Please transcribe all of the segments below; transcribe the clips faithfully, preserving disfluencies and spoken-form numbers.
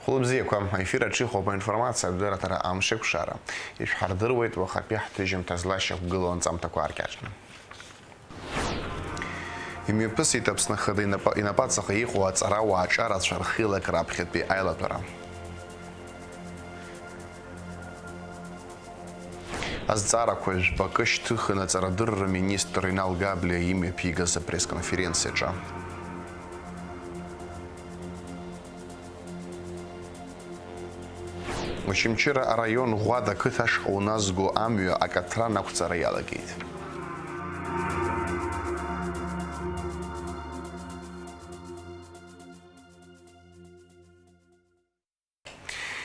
Хәылбзиақәа, аефир аҿы иҟоуп аинформациатә дырраҭара Амшеикәшара. Ишәҳардыруеит уахатәи ҳҭыжьымҭа злашьақәгылоу анҵамҭақәа ааркьаҿны. Имҩаԥысит Аԥсны Ахада инапа-, инапаҵаҟа иҟоу аҵарауаа аҿарацәа рхеилак раԥхьатәи аилатәара. Азҵаарақәа жәпакы шьҭыхын аҵарадырра министр Инал Габлиа имҩаԥигаз апресс-конференциаҿы. Очамчыра араион Ӷәада ақыҭа ашҟа уназго амҩа акаҭран ақәҵара иалагеит.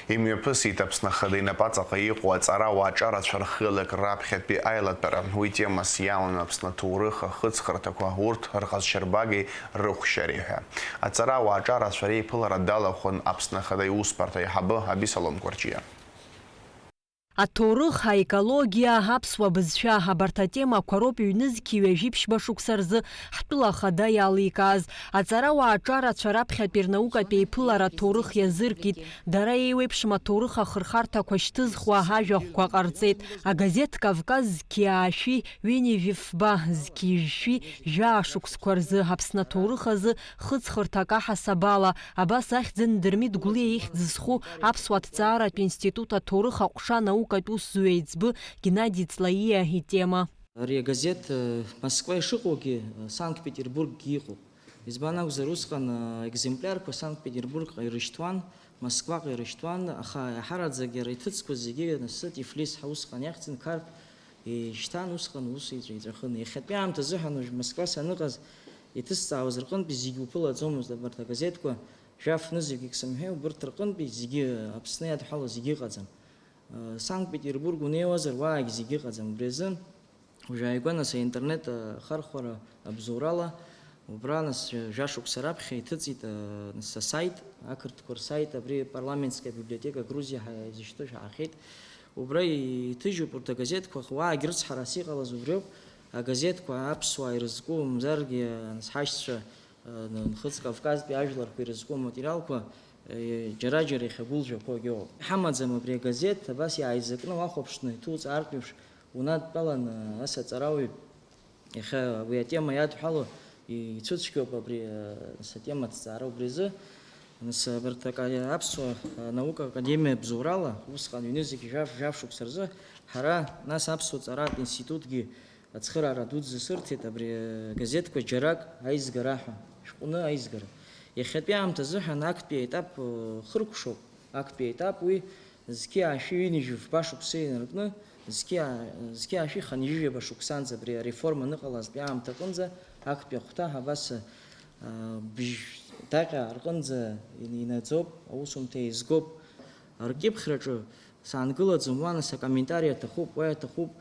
Имҩаԥысит Аԥсны Ахада инапаҵаҟа иҟоу аҵарауаа аҿарацәа рхеилак раԥхьатәи аилатәара. Уи темас иаман Аԥсны аҭоурых ахыҵхырҭақәа, урҭ рҟазшьарбагеи рыхәшьареи ҳәа. Аҵарауаа аҿарацәа реиԥылара далахәын Аԥсны Ахада иусбарҭа аиҳабы Абисалом Кәарҷиа. Аҭоурых, аекологиа, аԥсуа бызшәа, абарҭ атемақәа роуп ҩнызқьи ҩажәи ԥшьба шықәса рзы ҳтәыла ахада иаликааз. Аҵарауаа аҿарацәа раԥхьатәи рнаукатә еиԥылара аҭоурых иазыркит. Дара еиуеиԥшым аҭоурых ахырхарҭақәа шьҭызхуа ажәахәқәа ҟарҵеит. Агазеҭ Кавказ зқьи аашәи ҩынҩажәи фба, зқьи жәшәи жәаа шықәсқәа рзы Аԥсны аҭоурых азы хыҵхырҭак аҳасабала, абас ахьӡын Дырмит Гәлиа ихьӡ зху Аԥсуа аҭҵааратә институт аҭоурых аҟәша анаукатә усзуҩ еиҵбы Геннади Ҵлаиа итема. Ари агазеҭ, э, Москва ишыҟоугьы, э, Санкт-Петербурггьы иҟоуп. Избан акәзар, усҟан, э, екземплиарқәа Санкт-Петербургҟа ирышьҭуан, Москваҟа ирышьҭуан, аха иаҳараӡак иара иҭыҵқәа зегьы анысы Тифлис ҳәа усҟан иахьӡын, Қарҭ ишьҭан, усҟан ус иҵәа-, иҵәахын. Иахьатәи аамҭазыҳәан уажә Москва саныҟаз, иҭысҵаауаз рҟынтәи зегьы уԥылаӡомызт абарҭ агазеҭқәа, жәаф-нызқьҩык сымҳәеи, убырҭ рҟынтәи зегьы Аԥсны иадҳәалоу зегьы ыҟаӡам. Санкт-Петербург унеиуазар, уаагь зегьы ыҟаӡам. Убри азы уажә ааигәа, нас, аинтернет ахархәара абзоурала, убра, нас, жәа-, жәашықәса раԥхьа иҭыҵит, а, нас, асайт, ақырҭқәа рсайт, абри парламентская библиотека Грузиа ҳәа изышьҭоу шәаҳахьеит. Убра иҭыжьуп урҭ агазеҭқәа, уаагь рыцҳарас иҟалаз убриоуп, агазеҭқәа аԥсуаа ирызку, мамзаргьы, нас, ҳашьцәа, а, Нхыҵ Кавказтәи ажәларқәа ирызку аматериалқәа, а, џьара-џьара иахьагәылжәақәогьы ыҟоуп. Иҳамаӡам абри агазеҭ, абас иааизакны уахәаԥшны иҭуҵаартә еиԥш, унадтәалан, ас аҵарауаҩ иахьа уи атема иадҳәало ицәыцәгьоуп абри, а, нас атема аҭҵаара. Убри азы, нас, абарҭ ака-, аԥсуа, а, наука академиа абзоурала, усҟан ҩнызқь жәаф-, жәаф шықәса рзы, ҳара, нас, аԥсуа ҵаратә институтгьы ацхыраара дуӡӡа сырҭеит абри, а, газеҭқәа џьарак аизгара ҳәа, шәҟәны аизгара. Иахьатәи аамҭазыҳәан актәи аетап, а, хыркәшоуп. Актәи аетап уи зқьи аашәи ҩынҩажәи фба шықәса инаркны, зқьи аа-, зқьи аашәи хынҩажәи ҩаба шықәсанӡа абри ареформа аныҟалазтәи аамҭа аҟынӡа актәи ахәҭа абас, аа, бжь даҟьа рҟынӡа ин-, инаӡоуп, аусумҭа еизгоуп. Ркьыԥхьраҿы саангылаӡом, уа, нас, акомментари аҭахуп, уа иаҭахуп.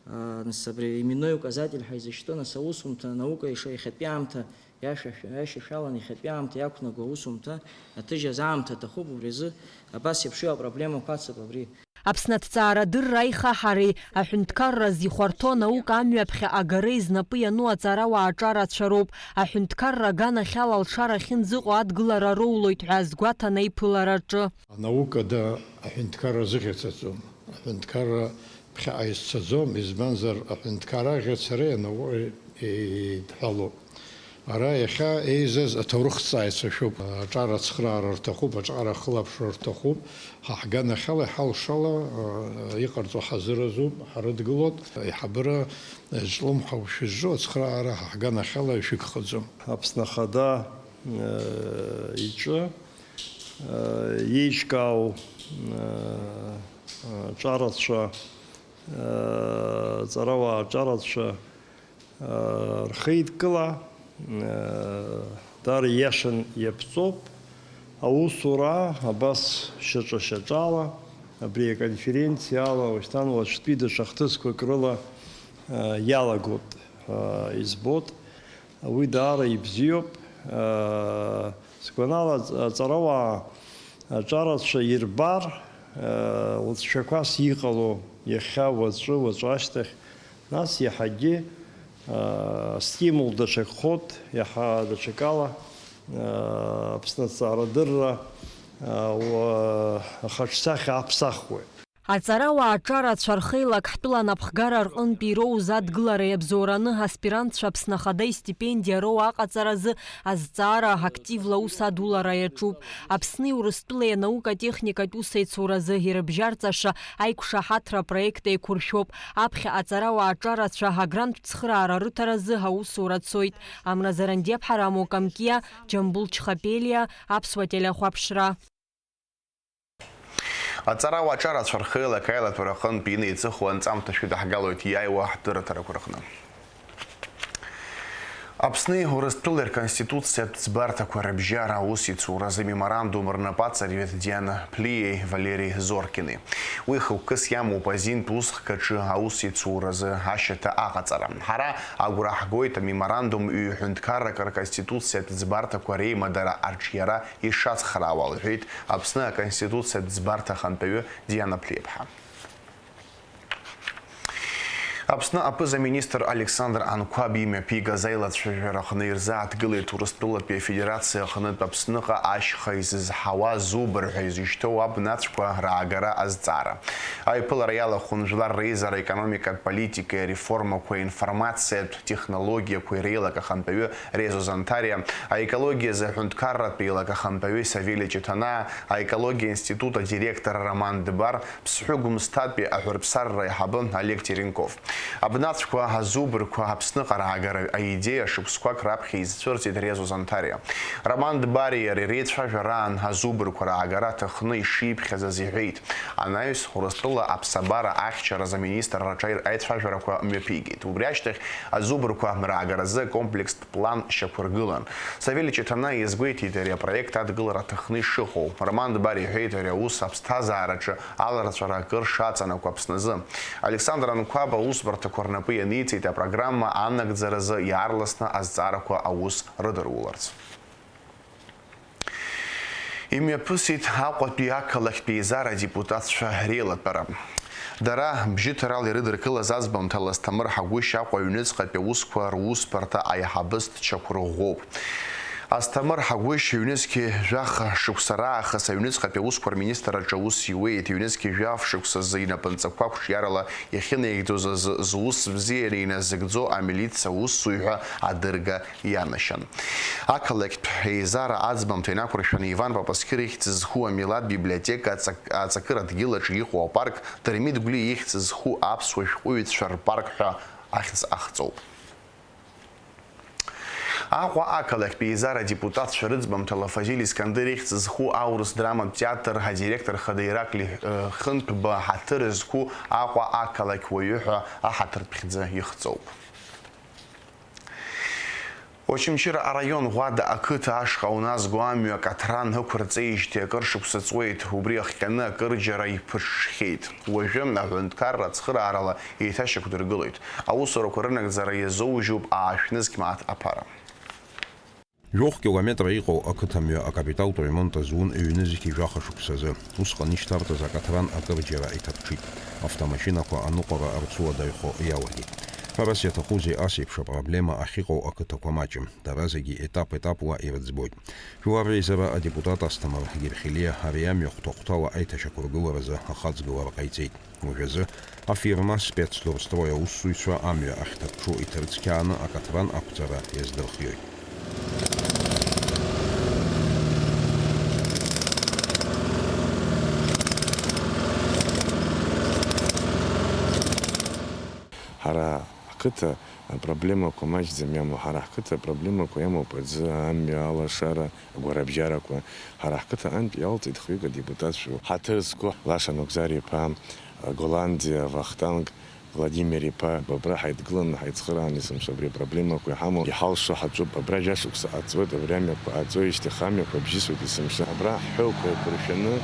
Нас абри именной указатель ҳәа изышьҭоу, нас, аусумҭа, анаука иша-, иахьатәи аамҭа иашәашәа-, иашьашәалан, иахьатәи аамҭа иақәнаго аусумҭа аҭыжьыз аамҭа аҭахуп, убри азы абас еиԥш иҟоу апроблемақәа ацуп абри. Аԥсны аҭҵаарадырра аихаҳареи аҳәынҭқарра зихәарҭоу анаука амҩаԥхьа агареи знапы иану аҵарауаа аҿарацәа роуп. Аҳәынҭқарра аганахьала алшара ахьынӡаҟоу адгылара роулоит ҳәа азгәаҭан аиԥылараҿы. Анаукада аҳәынҭқарра зыӷьацаӡом. Аҳәынҭқарра ԥхьаҟа изцаӡом, избанзар, аҳәынҭқарра аӷьацареи анаукеи еидҳәалоуп. Ара иахьа еизаз аҭоурыхҭҵааҩцәа шәоуп. Аҿар ацхыраара рҭахуп, аҿар ахылаԥшра рҭахуп. Ҳа ҳганахьала, ҳалшала, а, иҟарҵо ҳазыразуп, ҳарыдгылоит. Аиҳабыра зҿлымҳау шәызҿу ацхыраара ҳа ҳганахьала ишәыгхаӡом. Аԥсны Ахада, э, иҿы, э, еиҿкаау, э, э, ҿарацәа, э, ҵарауаа ҿарацәа, э, рхеидкыла, э, даара ииашан иаԥҵоуп. Аусура абас шьаҿа-шьаҿала, абри аконференциала, уашьҭан уаҵәтәи даҽа хҭысқәак рыла, э, иалагоит ҳәа избоит. Уи даара ибзиоуп. Сгәанала, аҵ-, аҵарауаа аҿарацәа ирбар, лҵшәақәас иҟало иахьа, уаҵәы, уаҵәы ашьҭахь, нас иаҳагьы стимул даҽакхоит, иаҳа даҽакала Аԥсны аҭҵаарадырра Ахаҿсахьа аԥсахуеит. Аҵарауаа аҿарацәа рхеилак ҳтәыла анапхгара рҟынтә ироуз адгылара иабзоураны аспирантцәа Аԥсны Ахада истипендиа роуа аҟаҵаразы азҵаара активла аус адулара иаҿуп. Аԥсни Урыстәылеи анаукатә-техникатә усеицуразы ирыбжьарҵаша аиқәшаҳаҭра апроект еиқәыршәоуп. Аԥхьа аҵарауаа аҿарацәа агранттә цхыраара рыҭаразы аусура цоит. Амра Зарандиаԥҳа, Рамо Камкиа, Џьамбул Чхапелиа, Аԥсуа телехәаԥшра. Аҵарауаа аҿарацәа рхеилак аилатәара аҟынтә инеиҵыху анҵамҭа шәыдаҳгалоит иааиуа ҳтәыраҭарақәа рҟны. Аԥсни Урыстәылеи рконституциатә ӡбарҭақәа рыбжьара аусеицуразы меморандум рнапы аҵарҩит Диана Плиеи Валери Зоркини. Уи хықәкыс иамоуп азинтә усхкаҿы аусеицуразы ашьаҭа аҟаҵара. Ҳара агәра ҳгоит амеморандум ҩ-ҳәынҭқаррак рконституциатә ӡбарҭақәа реимадара аҿиара ишацхраауа, лҳәеит Аԥсны Аконституциатә ӡбарҭа ахантәаҩы Диана Плиеԥҳа. Аԥсны аԥыза-министр Александр Анқәаб имҩаԥигаз аилацәажәара аҟны ирзааҭгылеит Урыстәылатәи Афедерациа аҟнытә Аԥсныҟа ашьха изызҳауа зубр ҳәа изышьҭоу абнацәқәа раагара азҵаара. Аиԥылара иалахәын жәлар реизара аекономикатә политикеи ареформақәеи, аинформациатә технологиақәеи реилак ахантәаҩы Резо Зантариа, аекологиазы аҳәынҭқарратә еилак ахантәаҩы Савели Чеҭанаа, аекологиа институт адиректор Роман Дбар, Ԥсҳәы Гәымсҭатәи аҳәырԥсарра аиҳабы Олег Теренков. Абнацәқәа, азубрқәа Аԥсныҟа раагара аидеиа шықәсқәак раԥхьа изцәырҵит Резо Зантариа. Роман Дбари иареи реицәажәараан азубрқәа раагара аҭахны ишиԥхьаӡаз иҳәеит. Анаҩс, Урыстәыла аԥсабара ахьчаразы аминистрраҿы аицәажәарақәа мҩаԥигеит. Убри ашьҭахь азубрқәа раагаразы акомплекстә план шьақәыргылан. Савели Чеҭанаа иазгәеиҭеит ари апроект адгылара аҭахны ишыҟоу. Роман Дбар иҳәеит ари аус аԥсҭазаараҿы аларҵәара акыр шаҵанакуа Аԥсназы. Александр Анқәаб аусбарҭақәа рнапы ианиҵеит апрограмма анагӡаразы иаарласны азҵаарақәа аус рыдыруларц. Имҩаԥысит Аҟәатәи ақалақьтә еизара адепутатцәа реилатәара. Дара бжьыҭарала ирыдыркылаз аӡбамҭала Асҭамыр Ҳагәышь Аҟәа аҩныҵҟатәи аусқәа русбарҭа аиҳабыс дшьақәырӷәӷәоуп. Асҭамыр Ҳагәышь ҩнызқьи жәаха шықәса раахыс аҩныҵҟатәи аусқәа рминистрраҿы аус иуеит, ҩнызқьи жәаф шықәсазы инапынҵақәа қәҿиарала иахьынаигӡоз азы зус бзианы иназыгӡо амилициа усзуҩ ҳәа адырга ианашьан. Ақалақьтә еизара аӡбамҭа инақәыршәаны Иван Папасқьыр ихьӡ зху амилаҭ библиотека аҵак-, аҵакыра дгьылаҿы иҟоу апарк, Дырмит Гәлиа ихьӡ зху аԥсуа шәҟәыҩҩцәа рпарк ҳәа ахьӡ ахҵоуп. Аҟәа ақалақьтә еизара адепутатцәа рыӡбамҭала Фазиль Искандер ихьӡ зху аурыс драматә театр адиректор хада Иракли, э, Хынҭәба ҳаҭыр зқәу Аҟәа ақалақь уаҩы ҳәа аҳаҭыртә хьӡы ихҵоуп. Очамчыра араион Ӷәада ақыҭа ашҟа уназго амҩа акаҭран ықәырҵеижьҭеи акыр шықәса ҵуеит, убри ахҟьаны акырџьара иԥыҽҽхьеит. Уажәы аҳәынҭқарра ацхыраарала еиҭашьақәдыргылоит. Аусурақәа рынагӡара иазоужьуп аашә нызқь мааҭ аԥара. Жәохә километра иҟоу ақыҭамҩа акапиталтә ремонт азун ҩнызқьи жәаха шықәсазы. Усҟан ишьҭарҵаз акаҭран акырџьара иҭаԥҽит. Автомашьынақәа аныҟәара рцәыуадаҩхо иалагеит. Ҳәарас иаҭахузеи ас еиԥш апроблема ахьыҟоу ақыҭақәа маҷым, дара зегьы етап-етапла ирыӡбоит. Жәлар реизара адепутат Асҭамыр Герхелиа ари амҩа хәҭа-хәҭала аиҭашьақәыргыларазы ахаҵгылара ҟаиҵеит. Уажәазы афирма Спецдорстрой аусзуҩцәа амҩа ахьҭаԥҽу иҭарыцқьааны акаҭран ақәҵара иаздырхиоит. Ҳара ҳқыҭа апроблемақәа маҷӡам иамоу, ҳара ҳқыҭа апроблемақәа иамоуп аӡы, амҩа, алашара, агәарабжьарақәа. Ҳара ҳқыҭа антә иалҵит хҩык адепутатцәа. Ҳаҭыр зқәу Лаша Нугзар-иԥа, Голландиа, Вахтанг Владимир-иԥа, абра ҳаидгыланы ҳаицхырааны, есымша абри апроблемақәа иҳамоу иҳалшо ҳаҿуп. Абра жәашықәса ҟаҵуеит, абри амҩақәа ҟаҵоижьҭеи хамҩақәа бжьысуеит есымша. Абра ҳҳәоуқәа еиқәыршәаны,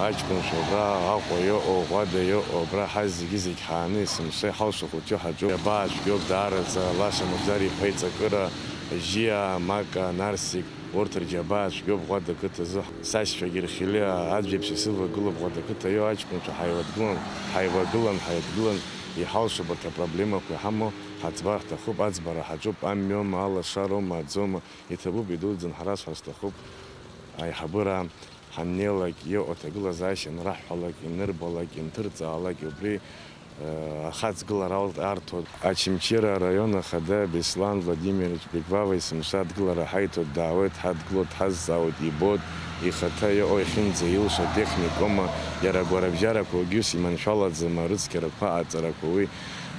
аҷкәынцәа абра Аҟәа иҟоу, Ӷәада иҟоу, абра ҳазегьы-зегь ҳааны есымша иҳалшо хәыҷы ҳаҿуп. Иабаацәгьоуп даараӡа Лаша Нугзар-иԥа иҵакыра, Жьиа, Мака, Нарсик, урҭ рџьабаа цәгьоуп Ӷәада қыҭазы. Сашьцәа Герхелиа аӡәаԥшь исывагылоуп Ӷәада қыҭа иоу аҷкәынцәа ҳаивагылан, ҳаивагылан, ҳаидгылан, иҳалшоуп урҭ апроблемақәа иҳамоу, ҳаӡбар ҳҭахуп, аӡбара ҳаҿуп, амҩоума, алашароума, аӡоума, иҭабуп, идуӡӡан ҳарасҳәар сҭахуп аиҳабыра. Ҳаннеилак, иҟоу аҭагылазаашьа анраҳҳәалак, инырбалак, инҭырҵаалак, убри, э, ахаҵгылара ал-, арҭоит. Очамчыра араион ахада Беслан Владимирович Беквава есымша адгылара ҳаиҭоит, даауеит, ҳадгылоит, ҳазҵаауеит, ибоит, ихаҭа иҟоу, ихьынӡа илшо атехникома, иара агәарабжьарақәа уагьы ус иманшәалаӡам, арыцқьарақәа, аҵарақәа уи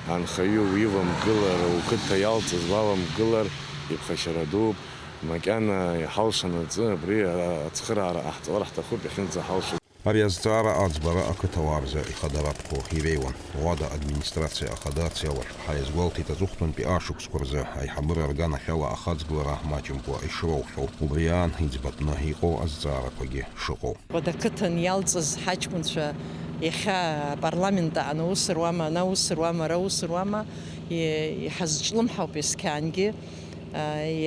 анхаҩы уивамгылар, уқыҭа иалҵыз уавамгылар, иԥхашьара дууп. Макьана иҳалшанаҵы абри ацхыраара ҟаҳҵалар ҳҭахуп, иахьынӡаҳалшо. Ари азҵаара аӡбара ақыҭауаа рзы ихадаратәқәоу иреиуан. Уада администрациа ахада ациалашәҟәы ҳаиазгәалҭеит аҵыхәтәантәи ашықәсқәа рзы аиҳабыра рганахьала ахаҵгылара маҷымкәа ишроухьоу, убри аан иӡбатәны иҟоу азҵаарақәагьы шыҟоу. Уада ақыҭан иалҵыз ҳаҷкәынцәа иахьа апарламент аҟны ус руама, ана ус руама, ара ус руама, и-, иҳазҿлымҳауп есқьаангьы.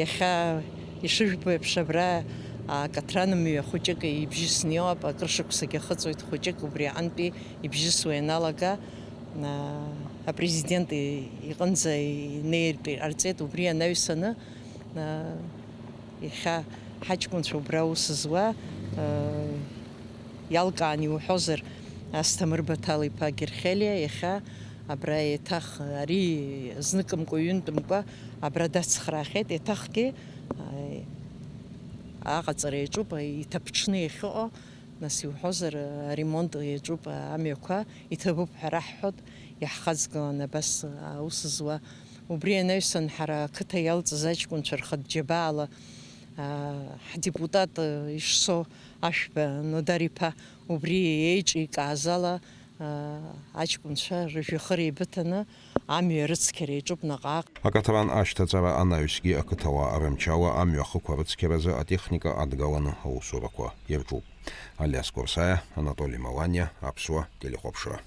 Иахьа ишыжәбо еиԥш, абра акаҭран мҩа хәыҷык ибжьысны иҟоуп, акыр шықәсагьы ахыҵуеит хәыҷык, убри аҟынтәи ибжьысуа ианалага, апрезидент иҟынӡа инеиртә иҟарҵеит, убри анаҩсаны, иахьа ҳаҷкәынцәа убра аус зуа, иалкаан иуҳәозар, Асҭамыр Баҭал-иԥа Герхелиа иахьа абра еиҭах ари зныкымкәа-ҩынтәымкәа абра дацхраахьеит, еиҭахгьы, ааи, аҟаҵара иаҿуп, иҭаԥҽны иахьыҟоу, нас иуҳәозар, аремонт иаҿуп амҩақәа, иҭабуп ҳәа раҳҳәоит, иаҳхаҵгылан абас аус зуа. Убри анаҩсан ҳара ақыҭа иалҵыз аҷкәынцәа рхатә џьабаала, аа, ҳдепутат, ишсо Ашәба Нодар-иԥа убри еиҿикааз ала, аҷкәынцәа рыжәҩахыр еибыҭаны амҩа рыцқьара иаҿуп наҟ-ааҟ. Акаҭран ашьҭаҵара анаҩсгьы ақыҭауаа рымчала амҩахықәа рыцқьаразы атехника адгаланы аусурақәа ирҿуп. Алиас Курсаиа, Анатоли Маланиа, Аԥсуа телехәаԥшра.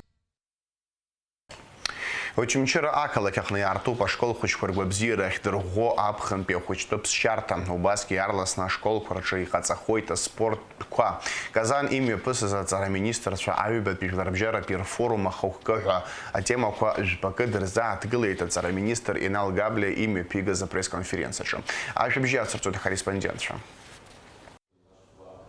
Очамчыра ақалақь аҟны иаартуп ашкол хәыҷқәа ргәабзиара ахьдырӷәӷәо аԥхынтәи ахәыҷтәы ԥсшьарҭа. Убасгьы иаарласны ашколқәа рҿы иҟаҵахоит аспорт Қәа. Казан имҩаԥысыз аҵара министрцәа аҩбатәи жәларбжьаратәи рфорум ахықәкыҳәа атемақәа жәпакы дырзааҭгылеит аҵара министр Инал Габлиа имҩаԥигаз апресс-конференциаҿы. Ажәабжь иацырҵоит ҳкорреспондентцәа.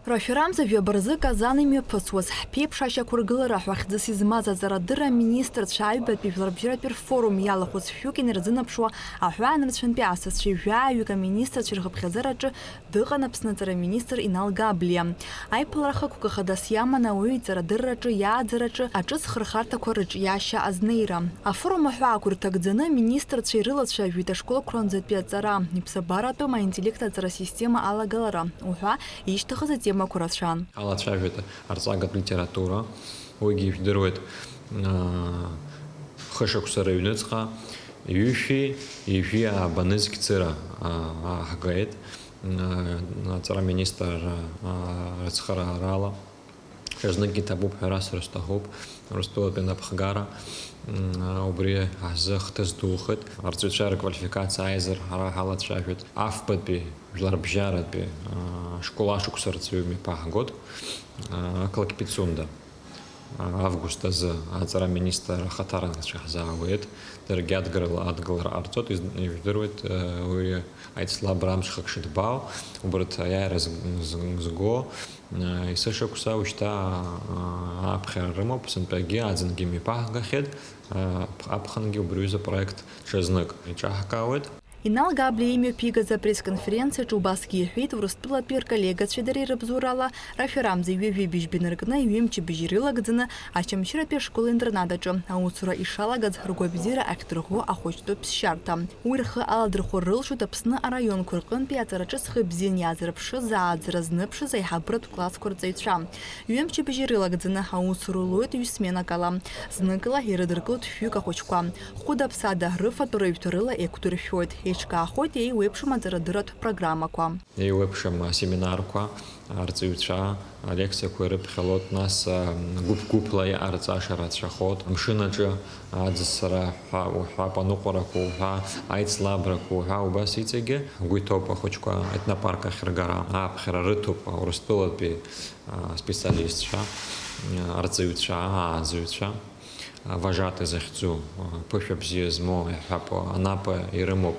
Рашәарамза жәаба рзы Казан имҩаԥысуаз ҳԥеиԥш ашьақәыргылара ҳәа хьӡыс измаз аҵарадырра аминистрцәа аҩбатәи жәларбжьаратәи рфорум иалахәыз шәҩык инарзынаԥшуа аҳәаанырцәынтәи асасцәеи жәаҩык аминистрцәеи рхыԥхьаӡараҿы дыҟан Аԥсны аҵара аминистр Инал Габлиа. Аиԥылара хықәкы хадас иаман ауаҩы иҵарадырраҿы, иааӡараҿы аҿыц хырхарҭақәа рыҿиашьа азнеира. Афорум аҳәаақәа рҭагӡаны аминистрцәа ирылацәажәеит ашколқәа рынӡатәи аҵара, иԥсабаратәым аинтеллект аҵара система алагалара уҳәа ишьҭыхыз атемақәа рацәан. Ҳалацәажәеит арҵагатә литература, уигьы ижәдыруеит, аа, хышықәса рыҩныҵҟа ҩышәи ҩажәи ааба нызқьцыра, аа, ааҳгеит. Аҵара министр, аа, рыцхыраарала. Ҽазнык иҭабуп ҳәа расҳәар сҭахуп, Урыстәылатәи анапхгара, м, убри ҳзы хҭыс духеит. Арҵаҩцәа рквалификациа аизар ҳара ҳалацәажәеит. Афбатәи, жәларбжьаратәи, аа, школ ашықәс арҵаҩы мҩаԥаҳгоит, аа, ақалақь Пицунда. Август азы аҵара аминистр ахаҭарнакцәа ҳзаауеит. Даргьы адгылара, адгылара ҟарҵоит, из-, ижәдыруеит, э, уи аицлабра амҽхак шыҭбаау, убарҭ аиааира з-, з-, зго, э, есышықәса уажәшьҭа, э, ааԥхьара рымоуп, сынтәагьы аӡынгьы мҩаԥаҳгахьеит, э, аԥхынгьы убри аҩыза апроект ҽазнык иҿаҳкаауеит. Инал Габлиа имҩаԥигаз апресс-конференциаҿы убасгьы иҳәеит, Урыстәылатәи рколлегацәеи дареи рыбзоурала рашәарамза ҩажәи быжьба инаркны, ҩымчыбжьа ирылагӡаны Очамчыратәи ашкол-интернат аҿы аусура ишалагаз ргәабзиара ахьдырӷәӷәо ахәыҷтәы ԥсшьарҭа. Уи рхы аладырхәыр рылшоит Аԥсны араионқәа рҟынтәи аҵараҿы зхы бзианы иаазырԥшыз, ааӡара зныԥшыз аиҳабыратә классқәа рҵаҩцәа. Ҩымчыбжьа ирылагӡаны аус рулоит ҩ-сменак ала. Зныкала ирыдыркылоит шәҩык ахәыҷқәа. Хәыда-ԥсада рыфатә рыҩҭа рыла еиқәдыршәоит, еиҿкаахоит еиуеиԥшым аҵарадырратә программақәа. Еиуеиԥшым асеминарқәа, арҵаҩцәа алекциақәа ирыԥхьалоит, нас, а, гәыԥ-гәыԥла иҟарҵаша рацәахоит. Амшын аҿы аӡысара ҳәа уҳәап, аныҟәарақәа уҳәа, аицлабрақәа уҳәа, убас иҵегьы ҳгәы иҭоуп ахәыҷқәа аетнопарк ахь ргара. Ааԥхьара рыҭоуп Урыстәылатәи, а, специалистцәа, а, арҵаҩцәа, ааӡаҩцәа, а, вожатый захьӡу, а, ԥышәа бзиа змоу, иаҳҳәап, анапы ирымоуп,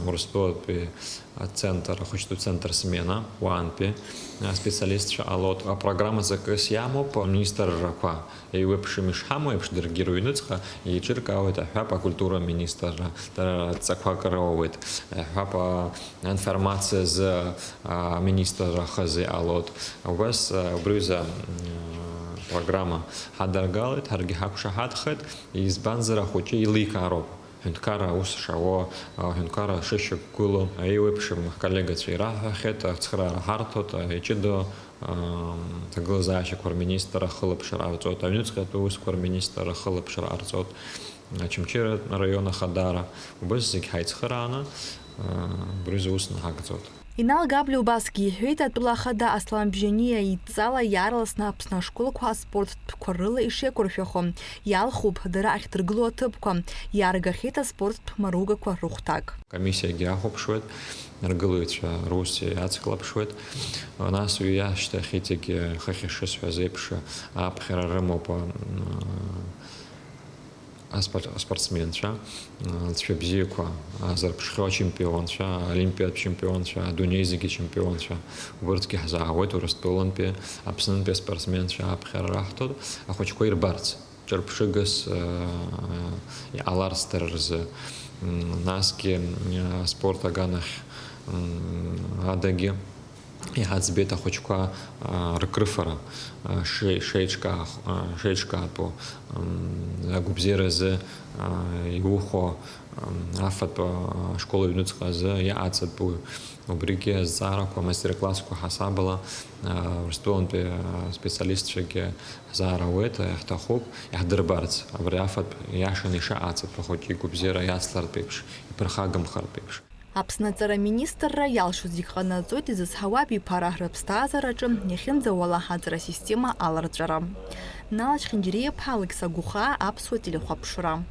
Урыстәылатәи ацентр, ахәыҷтәы центр Смена, уаантәи аспециалистцәа ҟалоит. Апрограмма ҵакыс иамоуп, аминистррақәа еиуеиԥшым ишҳамоу еиԥш, даргьы рыҩныҵҟа еиҿыркаауеит, аҳәап, акультура аминистрра, дара рҵақәак роуеит, аҳәап, а, аинформациа азы, а, аминистрра хазы иҟалоит. Убас, а, убри аҩыза, м, программа ҳадыргалеит, ҳаргьы ҳақәшаҳаҭхеит, избанзар ахәыҷы еиликаароуп. Ҳәынҭқарра аус шауа, аҳәынҭқарра шышьақәгылоу, еиуеиԥшым ҳколлегацәа ираҳҳәахьеит, ацхыраара ҳарҭоит, иҷыдоу, ам, ҭагылазаашьақәа рминистр ахылаԥшра ҟарҵоит, аҩныҵҟатәи аусқәа рминистр ахылаԥшра ҟарҵоит, Очамчыра араион ахадара, убас зегь ҳаицхырааны, а, убри азы аус наҳагӡоит. Инал Габли убасгьы иҳәеит, атәыла ахада Аслан Бжьаниа идҵала иаарласны Аԥсны ашколқәа аспорттәқәа рыла ишеиқәыршәахо, иалхуп дара ахьдыргыло аҭыԥқәа, иааргахьеит аспорттә маругақәа рыхәҭак. Комиссиагьы ахәаԥшуеит, аргылаҩцәа рус иацклаԥшуеит. Нас уи ашьҭахь иҵегь, хыхь ишысҳәаз еиԥш, аԥхьара рымоуп, м, аспорт-, аспортсменцәа, а, лҵшәа бзиақәа аазырԥшхьоу ачемпионцәа, аолимпиатә чемпионцәа, адунеи зегьы ачемпионцәа, убырҭгьы ҳзаауеит, Урыстәылантәи, Аԥснынтәи аспортсменцәа аԥхьара раҳҭоит, ахәыҷқәа ирбарц, ҿырԥшыгас, а, иҟаларц дара рзы. М, насгьы, а, аспорт аганахь, м, адагьы, Иҳаӡбеит ахәыҷқәа, аа, рыкрыфара, аа, шеи-, шеиҿкаах-, аа, шеиҿкаатәу, м, агәабзиаразы, аа, иухәо, м, афатә, аа, ашкол аҩныҵҟа азы иаҟаҵатәу, убригьы азҵаарақәа, амастер-классқәа ҳасабала, аа, Урыстәылантәи, аа, специалистцәагьы ҳзааруеит, иаҳҭахуп иаҳдырбарц, абри афатә иашаны ишаҟаҵатәу ахәыҷы игәабзиара иацлартә еиԥш, иԥырхагамхартә еиԥш. Аԥсны аҵара аминистрра иалшо зегь ҟанаҵоит изызҳауа абиԥара рыԥсҭазаараҿы иахьынӡауала аҵара асистема аларҵәара. Нала Чхинџьариа-иԥҳа, Алықьса Гәыхаа, Аԥсуа телехәаԥшра.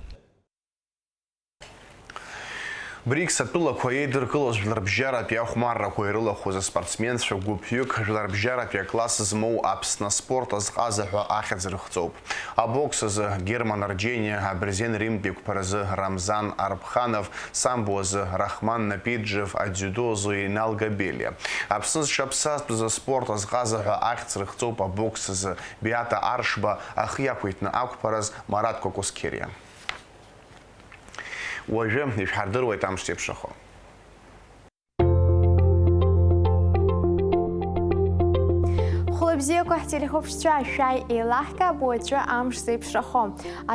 БРИКС атәылақәа еидыркылоз жәларбжьаратәи ахәмаррақәа ирылахәыз аспортсменцәа гәыԥҩык жәларбжьаратәи акласс змоу Аԥсны аспорт азҟаза ҳәа ахьӡ рыхҵоуп. Абокс азы Герман Арџьениа, абырзен римтә еиқәԥаразы Рамзан Арԥханов, самбо азы Рахман Напиджев, адзиудо азы Инал Габелиа. Аԥсны зҽаԥсазтәыз аспорт азҟаза ҳәа ахьӡ рыхҵоуп абокс азы Биата Аршба ахы иақәиҭны ақәԥараз Марат Кәакәысқьериа. Уажәы ишәҳардыруеит амш зеиԥшрахо. Хәлыбзиақәа ҳтелехәаԥшцәа, шәааи еилаҳкаап уаҵәы амш зеиԥшрахо.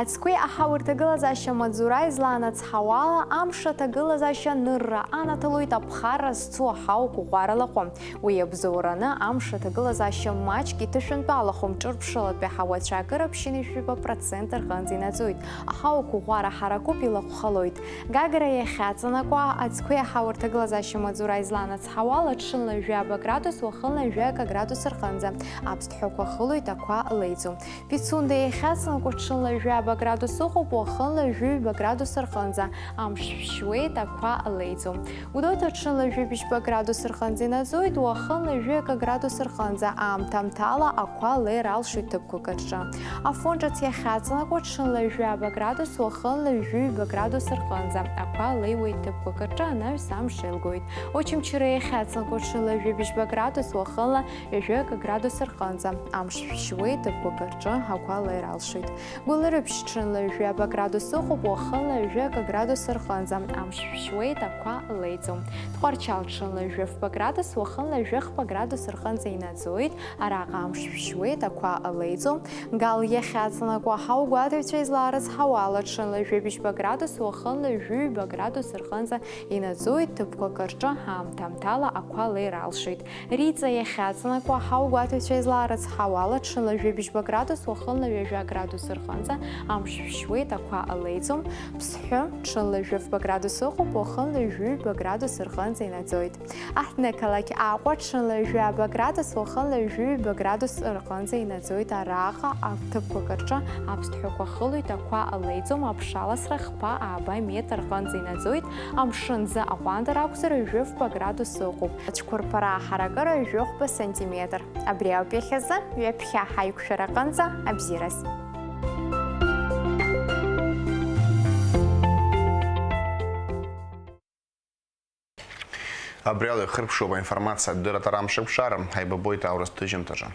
Ацгәи аҳауа рҭагылазаашьа маҵзура излаанацҳауала, амш аҭагылазаашьа анырра анаҭалоит аԥхарра зцу аҳауа қәыӷәӷәара лаҟәы. Уи иабзоураны амш аҭагылазаашьа маҷк иҭышәынтәалахом, ҿырԥшылатәи аҳауа ацәаакыра ԥшьынҩажәи жәаба процент рҟынӡа инаӡоит. Аҳауа қәыӷәӷәара ҳаракуп, илаҟәхалоит. Гагра иахьаҵанакуа, ацгәи аҳауа рҭагылазаашьа маҵзура излаанацҳауала, ҽынла жәаба градус, уахынла жәаҩа-акы градус рҟынӡа аԥсҭҳәақәа хылоит, ақәа леиӡом. Пицунда иахьаҵанакуа, ҽынла жәаба градус ыҟоуп, уахынла жәаҩба градус рҟынӡа амш шәшьуеит, ақәа леиӡом. Гәдоуҭа ҽынла жәибжьба градус рҟынӡа инаӡоит, уахынла жәаҩа-акы градус рҟынӡа, аамҭа-аамҭала ақәа леира алшоит ҭыԥқәак рҿы. Афон ҿыц иахьаҵанакуа, ҽынла жәаба градус, уахынла жәаҩба градус рҟынӡа ақәа леиуеит ҭыԥқәак рҿы, анаҩс амш еилгоит. Очамчыра иахьаҵанакуа, ҽынла жәибжьба градус, уахынла ҩажәаҩа-акы градус рҟынӡа амш шәшьуеит, ҭыԥқәак рҿы ақәа леира алшоит. Гәылрыԥшь ҽынла ҩажәаба градус ыҟоуп, уахынла ҩажәаҩа-акы градус рҟынӡа амш шәшьуеит, ақәа леиӡом. Тҟәарчал ҽынла ҩажәифба градус, уахынла ҩажәихба градус рҟынӡа инаӡоит, араҟа амш шәшьуеит, ақәа леиӡом. Гал иахьаҵанакуа аҳауа гәаҭаҩцәа излаарыцҳауала, ҽынла ҩажәибжьба градус, уахынла ҩажәиҩба градус рҟынӡа инаӡоит, ҭыԥқәак рҿы аамҭа-аамҭала ақәа леира алшоит. Риҵа иахьаҵанакуа аҳауа гәаҭаҩцәа излаарыцҳауала, ҽынла жәибжьба градус, уахынла ҩажәа градус рҟынӡа амш шәшьуеит, ақәа леиӡом. Ԥсҳәы ҽынла жәифба градус ыҟоуп, уахынла ҩажәиҩба градус рҟынӡа инаӡоит. Аҳҭнықалақь Аҟәа ҽынла ҩажәаба градус, уахынла ҩажәиҩба градус рҟынӡа инаӡоит, араҟа аҭыԥқәак рҿы аԥсҭҳәақәа хылоит, ақәа леиӡом, аԥшаласра хԥа ааба метр рҟынӡа инаӡоит, амшын зы аҟәандара акәзар, ҩажәифба градус ыҟоуп. Ацәқәырԥара аҳаракыра ҩажәихәба сантиметр. Абри ауп иахьазы, ҩаԥхьа ҳаиқәшәара аҟынӡа абзиараз. Абри ала ихырԥшуп аинформациатә дырраҭара Амшаԥшара, ҳаибабоит аурыс ҭыжьымҭаҿы.